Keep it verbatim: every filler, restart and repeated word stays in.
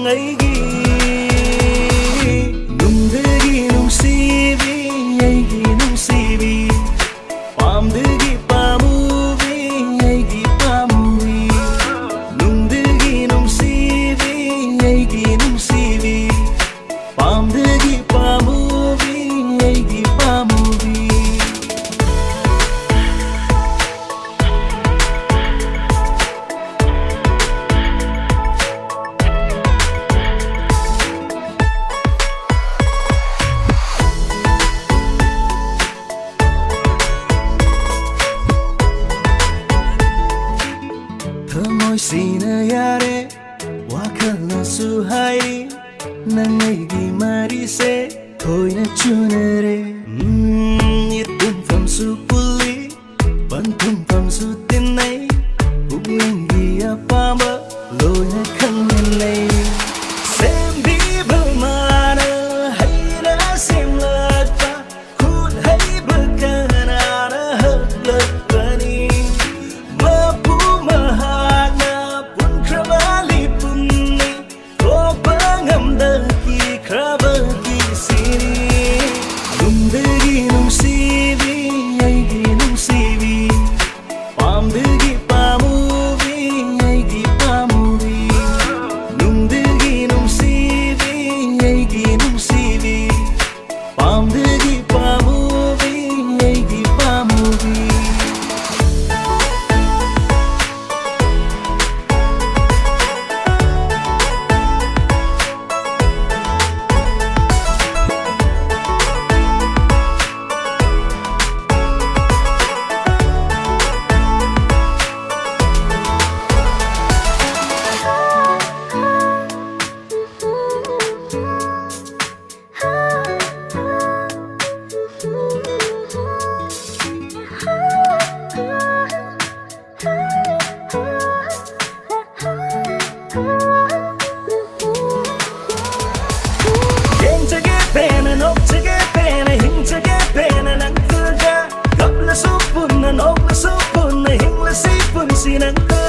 ꯑꯩꯒꯤ ꯅꯨꯡꯗꯒꯤ ꯅꯨꯡꯁꯤꯕꯤ, ꯑꯩꯒꯤ ꯅꯨꯡꯁꯤꯕꯤ, ꯄꯥꯝꯗꯒꯤ ꯄꯥꯝꯃꯨꯕꯤ, ꯑꯩꯒꯤ ꯄꯥꯝꯃꯨꯕꯤ, ꯅꯨꯡꯗꯒꯤ ꯅꯨꯡꯁꯤꯕꯤ, ꯑꯩꯒꯤ ꯅꯨꯡꯁꯤꯕꯤ, ꯄꯥꯝꯗꯒꯤ ꯄꯥꯝꯃꯨꯕꯤ, ꯑꯩꯒꯤ ꯄꯥꯝꯃꯨꯕꯤ꯫ ꯊꯃꯣꯏꯁꯤꯅ ꯌꯥꯔꯦ, ꯋꯥꯈꯜꯅꯁꯨ ꯍꯥꯏꯔꯤ, ꯅꯪ ꯑꯩꯒꯤ ꯃꯔꯤꯁꯦ ꯊꯣꯏꯅ ꯆꯨꯅꯔꯦ꯫ ꯎꯝ, ꯏꯠ ꯄꯨꯟꯐꯝꯁꯨ ꯄꯨꯜꯂꯤ, ꯄꯟꯊꯨꯡꯐꯝꯁꯨ ꯇꯤꯟꯅꯩ, ꯄꯨꯛꯅꯤꯡꯒꯤ ꯑꯄꯥꯝꯕ ꯂꯣꯏꯅ ꯈꯪꯃꯤꯟꯅꯩ꯫ ꯁꯦꯝꯕꯤꯕ ꯃꯥꯅ ꯍꯩꯅ ꯁꯦꯝꯂꯛꯄ, ꯈꯨꯠ ꯍꯩꯕ ꯀꯅꯥꯅ ꯍꯛꯂꯛꯄꯅꯤ? ꯃꯄꯨ ꯃꯍꯥꯛꯅ ꯄꯨꯟꯈ꯭ꯔꯕ ꯂꯤꯄꯨꯝꯅꯤ, ꯊꯣꯛꯄ ꯉꯝꯗꯈꯤꯈ꯭ꯔꯕꯒꯤ ꯁꯤꯅꯤ꯫ ꯅꯨꯡꯗꯒꯤ ꯅꯨꯡꯁꯤꯕꯤ, ꯑꯩꯒꯤ ꯅꯨꯡꯁꯤꯕꯤ, ꯄꯥꯝꯗꯒꯤ ꯄꯥꯝꯃꯨꯕꯤ, ꯑꯩꯒꯤ ꯄꯥꯝꯃꯨꯕꯤ, ꯅꯨꯡꯗꯒꯤ ꯅꯨꯡꯁꯤꯕꯤ, ꯑꯩꯒꯤ ꯅꯨꯡꯁꯤꯕꯤ, ꯄꯥꯝꯗꯒꯤ ꯄꯥꯝꯃꯨꯕꯤ, ꯑꯩꯒꯤ ꯄꯥꯝꯃꯨꯕꯤ꯫ ꯌꯦꯡꯖꯒꯦ ꯄꯦꯟꯅ, ꯅꯣꯛꯆꯒꯦ ꯄꯦꯟꯅ, ꯍꯤꯡꯖꯒꯦ ꯄꯦꯟꯅ ꯅꯪꯒ꯫ ꯀꯞꯂꯁꯨ ꯄꯨꯟꯅ, ꯅꯣꯛꯂꯁꯨ ꯄꯨꯟꯅ, ꯍꯤꯡꯂꯁꯤ ꯄꯨꯟꯁꯤ ꯅꯪꯒ꯫